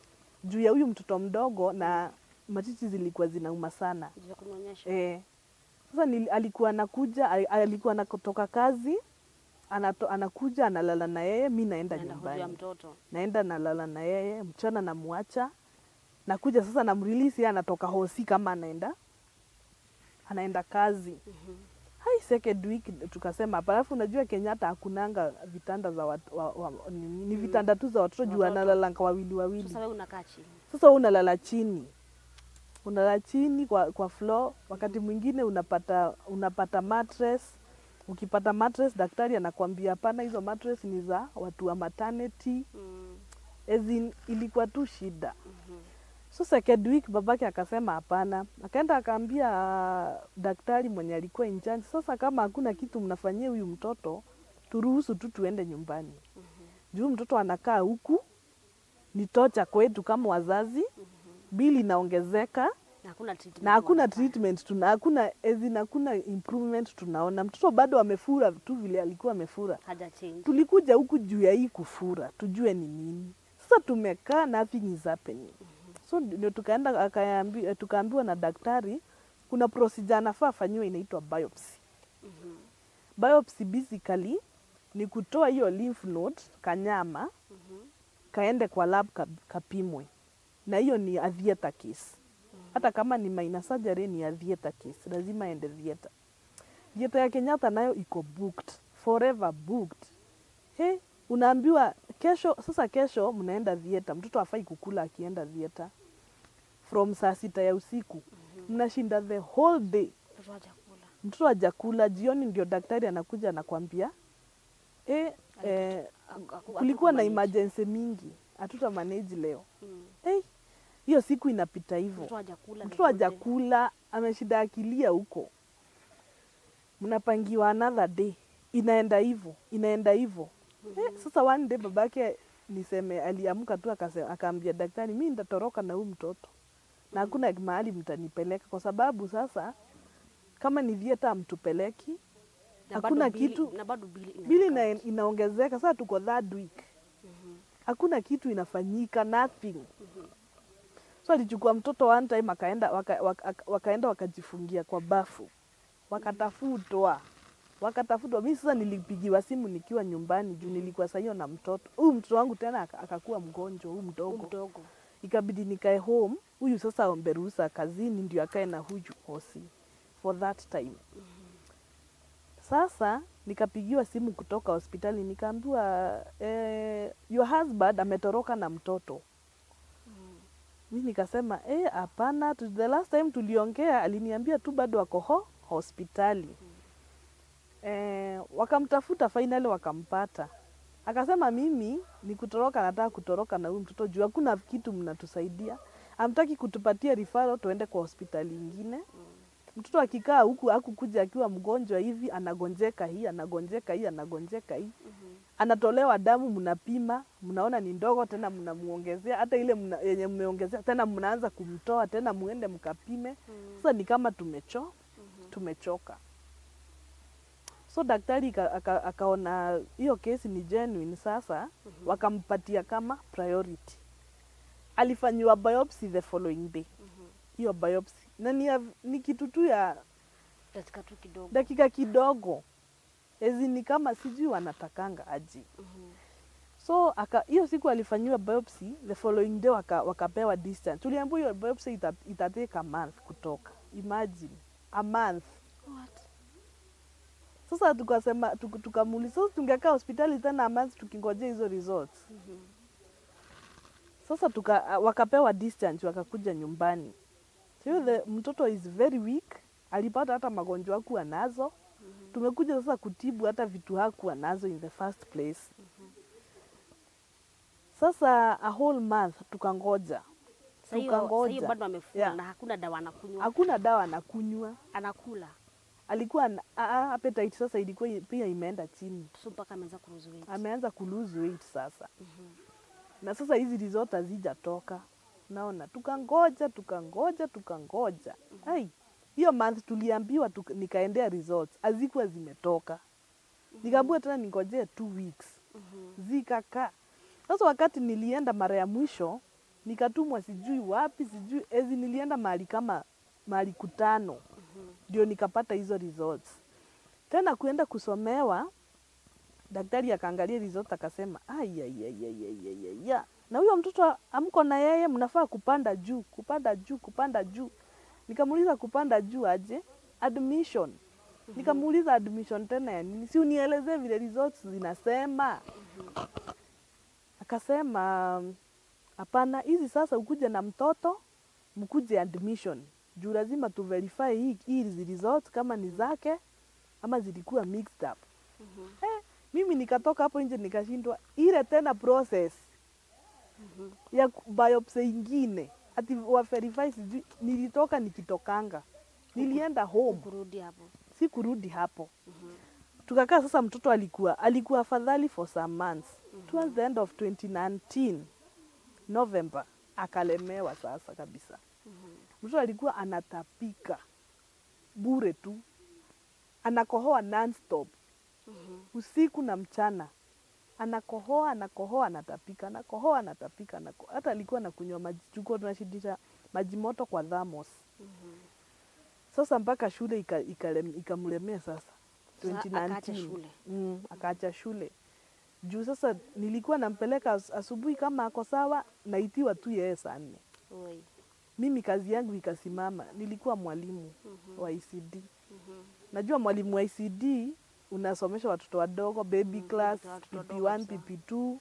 [SPEAKER 2] juu ya huyu mtoto mdogo na matiti zilikuwa zinauma sana.
[SPEAKER 1] Juu ya kunyonyesha.
[SPEAKER 2] Eh, sasa alikuwa anakuja, alikuwa anakutoka kazi, anakuja analala na yeye, mi naenda
[SPEAKER 1] Naenda kujua
[SPEAKER 2] nyumbani.
[SPEAKER 1] Mtoto.
[SPEAKER 2] Naenda nalala na yeye, mchana namwacha, nakuja sasa namrelease, yeye anatoka hosi kama anaenda kazi. Hai, second week tukasema hapa, alafu unajua Kenyatta hakunanga vitanda za wat, wa, wa, ni vitanda tu za watoto juu
[SPEAKER 1] Watoto.
[SPEAKER 2] wanalalanga wawili wawili.
[SPEAKER 1] Sasa wewe unakaa chini.
[SPEAKER 2] Sasa wewe unalala chini, unalala chini kwa floor. Wakati mwingine unapata mattress. Ukipata mattress, daktari anakwambia hapana, hizo mattress ni za watu wa maternity. As in, ilikuwa tu shida. So second week babake akasema hapana, akaenda akaambia daktari mwenye alikuwa in charge, sasa kama hakuna kitu mnafanyia huyu mtoto, turuhusu tu tuende nyumbani. Juu mtoto anakaa huku ni torture kwetu kama wazazi, bili inaongezeka
[SPEAKER 1] Na hakuna treatment.
[SPEAKER 2] Na hakuna
[SPEAKER 1] Wanafanya.
[SPEAKER 2] treatment hakuna, as in, hakuna improvement tunaona. Mtoto bado amefura tu vile alikuwa amefura.
[SPEAKER 1] Haja change.
[SPEAKER 2] Tulikuja huku juu ya hii kufura, tujue ni nini. Sasa tumekaa, nothing is happening. So ndio tukaenda tukaambiwa na daktari kuna procedure anafaa afanyiwe inaitwa biopsy. Biopsy basically ni kutoa hiyo lymph node kanyama kaende kwa lab kapimwe, na hiyo ni a theater case. Hata kama ni minor surgery ni a theater case, lazima aende theater. Theater ya Kenyatta nayo iko booked, forever booked. He, unaambiwa kesho, sasa kesho mnaenda theater, mtoto hafai kukula akienda theater from saa 6 ya usiku. Mnashinda the whole day.
[SPEAKER 1] Mtoto hajakula.
[SPEAKER 2] Mtoto hajakula, jioni ndio daktari anakuja anakwambia kulikuwa na
[SPEAKER 1] Hatukumanage.
[SPEAKER 2] Emergency mingi, hatuta manage leo. Hey, hiyo siku inapita hivyo.
[SPEAKER 1] Mtoto hajakula.
[SPEAKER 2] Mtoto
[SPEAKER 1] The whole day.
[SPEAKER 2] hajakula, ameshinda akilia huko, mnapangiwa another day, inaenda hivyo, inaenda hivyo. Eh, sasa one day babake niseme aliamka tu akaambia daktari, mi nitatoroka na huyu mtoto na hakuna mahali mtanipeleka, kwa sababu sasa kama ni theater hamtupeleki,
[SPEAKER 1] Na
[SPEAKER 2] hakuna
[SPEAKER 1] bado bili-
[SPEAKER 2] kitu.
[SPEAKER 1] Na bado bili
[SPEAKER 2] Bili inaongezeka. Sasa tuko third week, hakuna kitu inafanyika, nothing. So alichukua mtoto one time akaenda wakaenda wakajifungia kwa bafu, wakatafutwa, wakatafutwa. Mi sasa nilipigiwa simu nikiwa nyumbani juu nilikuwa saa hiyo na mtoto huyu, mtoto wangu tena akakuwa mgonjwa, huyu mdogo.
[SPEAKER 1] Mdogo.
[SPEAKER 2] Ikabidi nikae home, huyu sasa aombe ruhusa kazini ndio akae na huyu hosi for that time. Sasa nikapigiwa simu kutoka hospitali nikaambiwa, your husband ametoroka na mtoto. Mi nikasema, hapana, the last time tuliongea aliniambia tu bado ako hospitali. Wakamtafuta, finally wakampata. Akasema mimi ni kutoroka, nataka kutoroka na huyu mtoto juu hakuna kitu mnatusaidia, hamtaki kutupatia referral tuende kwa hospitali ingine. Mtoto akikaa huku akukuja akiwa mgonjwa hivi, anagonjeka hii, anagonjeka hii, anagonjeka hii, anatolewa damu, mnapima, mnaona ni ndogo, tena mnamuongezea hata ile yenye mmeongezea, tena mnaanza kumtoa tena, muende mkapime. Sasa ni kama tumechoka. So daktari akaona hiyo kesi ni genuine sasa, wakampatia kama priority. Alifanyiwa biopsy the following day. Hiyo biopsy na ni kitu tu ya
[SPEAKER 1] Dakika tu kidogo.
[SPEAKER 2] Dakika kidogo, ezi ni kama sijui wanatakanga aje. So hiyo siku alifanyiwa biopsy, the following day wakapewa discharge. Tuliambiwa hiyo biopsy itatake a month kutoka. Imagine a month.
[SPEAKER 1] What?
[SPEAKER 2] Sasa tukasema tukamuuliza, sasa tungekaa hospitali tena a month tukingojea hizo results? Sasa wakapewa discharge, wakakuja nyumbani. So the mtoto is very weak, alipata hata magonjwa hakuwa nazo. Tumekuja sasa kutibu hata vitu hakuwa nazo in the first place. Sasa a whole month tukangoja.
[SPEAKER 1] Sasa hiyo sasa hiyo
[SPEAKER 2] Tukangoja.
[SPEAKER 1] bado amefura na hakuna dawa anakunywa.
[SPEAKER 2] Hakuna dawa anakunywa.
[SPEAKER 1] Anakula.
[SPEAKER 2] Alikuwa appetite sasa ilikuwa pia imeenda chini.
[SPEAKER 1] So mpaka ameanza kulose weight.
[SPEAKER 2] Ameanza kulose weight sasa. Na sasa hizi result hazijatoka. Naona tukangoja, tukangoja, tukangoja. Ai, hiyo month tuliambiwa nikaendea results hazikuwa zimetoka. Nikaambiwa tena ningojee 2 weeks. Zikakaa. Sasa wakati nilienda mara ya mwisho nikatumwa sijui wapi, sijui ezi, nilienda mahali kama mahali kutano ndio nikapata hizo results. Tena kuenda kusomewa, daktari akaangalia result akasema, "Ai, ai, ai, ai, ai, ai, ai, ya. Na huyo mtoto amko na yeye, mnafaa kupanda juu, kupanda juu, kupanda juu." Nikamuuliza, "Kupanda juu aje?" Admission. Nikamuuliza, "Admission tena ya nini? Si unielezee vile results zinasema." Akasema, "Hapana, hizi sasa ukuje na mtoto mkuje admission juu lazima tu verify hizi results kama ni zake ama zilikuwa mixed up." Eh, mimi nikatoka hapo nje nikashindwa ile tena process ya biopsy ingine ati wa verify sijui. Nilitoka nikitokanga, nilienda home.
[SPEAKER 1] Kurudi hapo.
[SPEAKER 2] Si kurudi hapo. Tukakaa sasa, mtoto alikuwa afadhali for some months. Towards the end of 2019 November akalemewa sasa kabisa. Mtoto alikuwa anatapika bure tu, anakohoa nonstop, usiku na mchana, anakohoa, anakohoa, anatapika, anakohoa, anatapika, hata alikuwa anakunywa maji, tulikuwa tunashindisha maji moto kwa thermos. Sasa mpaka shule ikamlemea sasa.
[SPEAKER 1] Sasa akaacha
[SPEAKER 2] 2019.
[SPEAKER 1] Shule.
[SPEAKER 2] Akaacha shule juu sasa nilikuwa nampeleka asubuhi, kama ako sawa naitiwa tu yeye saa 4.
[SPEAKER 1] Oi.
[SPEAKER 2] Mimi kazi yangu ikasimama. Nilikuwa mwalimu wa ECD. Najua mwalimu wa ECD unasomesha watoto wadogo, baby class,
[SPEAKER 1] watoto wadogo
[SPEAKER 2] PP1,
[SPEAKER 1] kabisa.
[SPEAKER 2] PP2.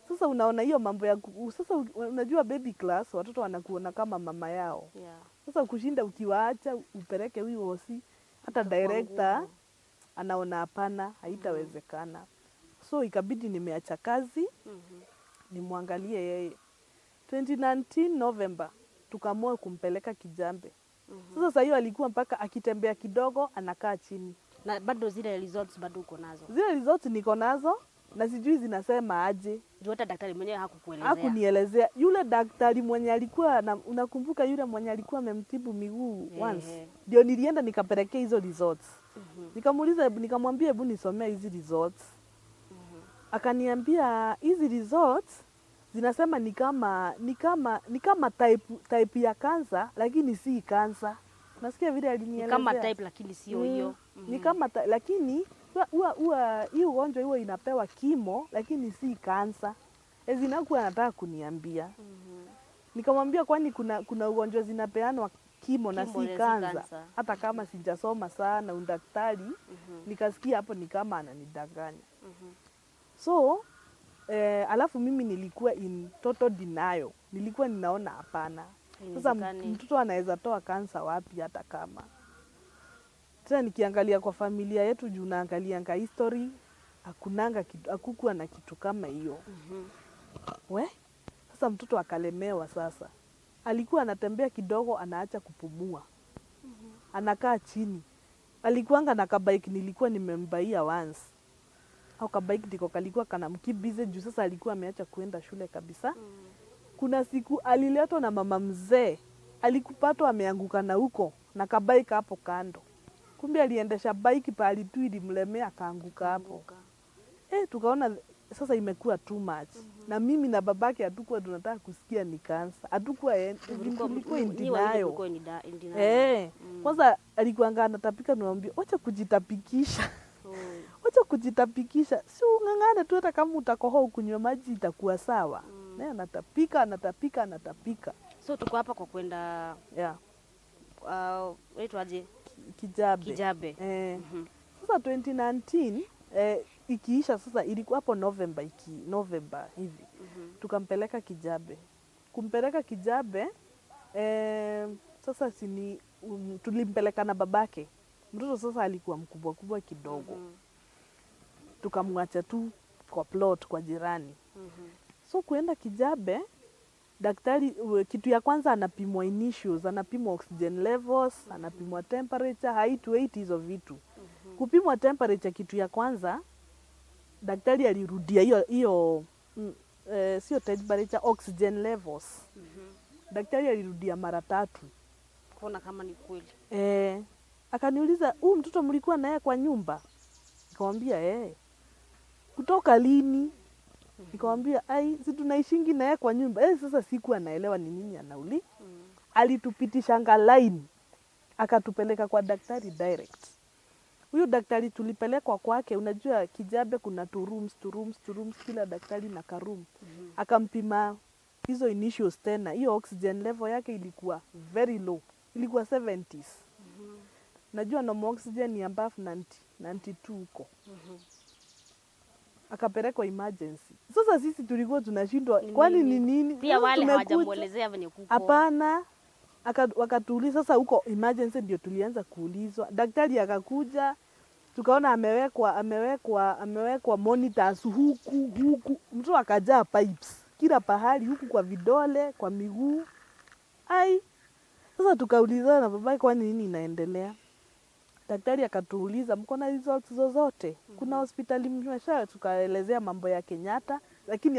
[SPEAKER 2] Sasa unaona hiyo mambo ya sasa unajua baby class watoto wanakuona kama mama yao. Sasa kushinda ukiwaacha upeleke huyu hosi, hata
[SPEAKER 1] Itakuwa
[SPEAKER 2] director
[SPEAKER 1] ngumu.
[SPEAKER 2] anaona hapana, haitawezekana. So ikabidi nimeacha kazi nimwangalie yeye. 2019 November tukaamua kumpeleka Kijambe. Sasa saa hiyo alikuwa mpaka akitembea kidogo anakaa chini.
[SPEAKER 1] Na bado zile results bado uko nazo?
[SPEAKER 2] Zile results niko nazo na sijui zinasema aje.
[SPEAKER 1] Juu hata daktari mwenyewe hakukuelezea.
[SPEAKER 2] Hakunielezea. Yule daktari mwenye alikuwa na, unakumbuka yule mwenye alikuwa amemtibu miguu once, ndio nilienda nikapelekea hizo results. Nikamuuliza, nikamwambia, "Hebu nisomea hizi results." Akaniambia hizi results zinasema ni kama type ya kansa lakini si kansa. Nasikia vile
[SPEAKER 1] Ni
[SPEAKER 2] alinielezea.
[SPEAKER 1] kama type lakini sio hiyo.
[SPEAKER 2] Ni kama lakini huwa hii ugonjwa huwa inapewa chemo lakini si kansa. Ezinakuwa anataka kuniambia. Nikamwambia, "Kwani kuna ugonjwa zinapeanwa chemo na
[SPEAKER 1] Chemo
[SPEAKER 2] si
[SPEAKER 1] na si
[SPEAKER 2] kansa?"
[SPEAKER 1] kansa.
[SPEAKER 2] Hata kama sijasoma sana udaktari, nikasikia hapo ni kama ananidanganya. So alafu mimi nilikuwa in total denial. Nilikuwa ninaona hapana. Sasa
[SPEAKER 1] Haiwezekani.
[SPEAKER 2] mtoto anaweza toa kansa wapi hata kama tena nikiangalia kwa familia yetu, juu naangalianga history. Hakunanga kitu, hakukuwa na kitu kama hiyo. We, sasa mtoto akalemewa. Sasa alikuwa anatembea kidogo, anaacha kupumua, anakaa chini. Alikuanga na kabike nilikuwa nimembuyia once, au kabike ndiko kalikuwa kanamkeep busy juu sasa alikuwa ameacha kuenda shule kabisa. Kuna siku aliletwa na mama mzee, alikupatwa ameanguka na huko na kabike hapo kando. Kumbe aliendesha bike pahali tu ilimlemea, akaanguka hapo.
[SPEAKER 1] Anguka.
[SPEAKER 2] Tukaona sasa imekuwa too much. Na mimi na babake hatukuwa tunataka kusikia ni kansa, hatukuwa tulikuwa in
[SPEAKER 1] Nyi wawili
[SPEAKER 2] denial.
[SPEAKER 1] mlikuwa in denial.
[SPEAKER 2] Eh, kwanza alikuanga anatapika, tunamwambia wacha kujitapikisha, wacha kujitapikisha, si ung'ang'ane tu, hata kama utakohoa ukunywe maji itakuwa sawa. Naye anatapika, anatapika, anatapika.
[SPEAKER 1] So tuko hapa kwa kwenda inaitwaje?
[SPEAKER 2] Kijabe.
[SPEAKER 1] Kijabe.
[SPEAKER 2] Eh. Sasa 2019 ikiisha sasa, ilikuwa hapo November, November hivi tukampeleka Kijabe. Kumpeleka Kijabe sasa sini tulimpeleka na babake. Mtoto sasa alikuwa mkubwa kubwa kidogo, tukamwacha tu kwa plot kwa jirani. So kuenda Kijabe, daktari kitu ya kwanza anapimwa initials, anapimwa oxygen levels, anapimwa temperature, height, weight, hizo vitu. Kupimwa temperature, kitu ya kwanza daktari alirudia hiyo hiyo sio temperature, oxygen levels. Daktari alirudia mara tatu.
[SPEAKER 1] Kuona kama ni kweli.
[SPEAKER 2] Akaniuliza, huu mtoto mlikuwa naye kwa nyumba? Nikamwambia eh. Kutoka lini? Nikamwambia ai, si tunaishingi naye kwa nyumba. Sasa sikuwa naelewa ni nini anauli. Alitupitishanga line akatupeleka kwa daktari direct. Huyu daktari tulipelekwa kwake, unajua Kijabe kuna two rooms, two rooms, two rooms, kila daktari na karoom. Akampima hizo initials tena, hiyo oxygen level yake ilikuwa very low, ilikuwa 70s. Najua normal oxygen ni above 90, 92 huko. Akapelekwa emergency. Sasa sisi tulikuwa tunashindwa,
[SPEAKER 1] Ni
[SPEAKER 2] kwani ni
[SPEAKER 1] nini?
[SPEAKER 2] nini?
[SPEAKER 1] Pia
[SPEAKER 2] Sasa
[SPEAKER 1] wale
[SPEAKER 2] tumekuja-
[SPEAKER 1] hawajamuelezea venye kuko.
[SPEAKER 2] Hapana. Wakatuuliza sasa huko emergency ndio tulianza kuulizwa. Daktari akakuja, tukaona amewekwa monitors huku huku, mtu akajaa pipes kila pahali, huku kwa vidole, kwa miguu. Ai, sasa tukaulizana na babake, kwani nini inaendelea? Daktari akatuuliza mko na results zozote? Kuna hospitali mmesha? Tukaelezea mambo ya Kenyatta, lakini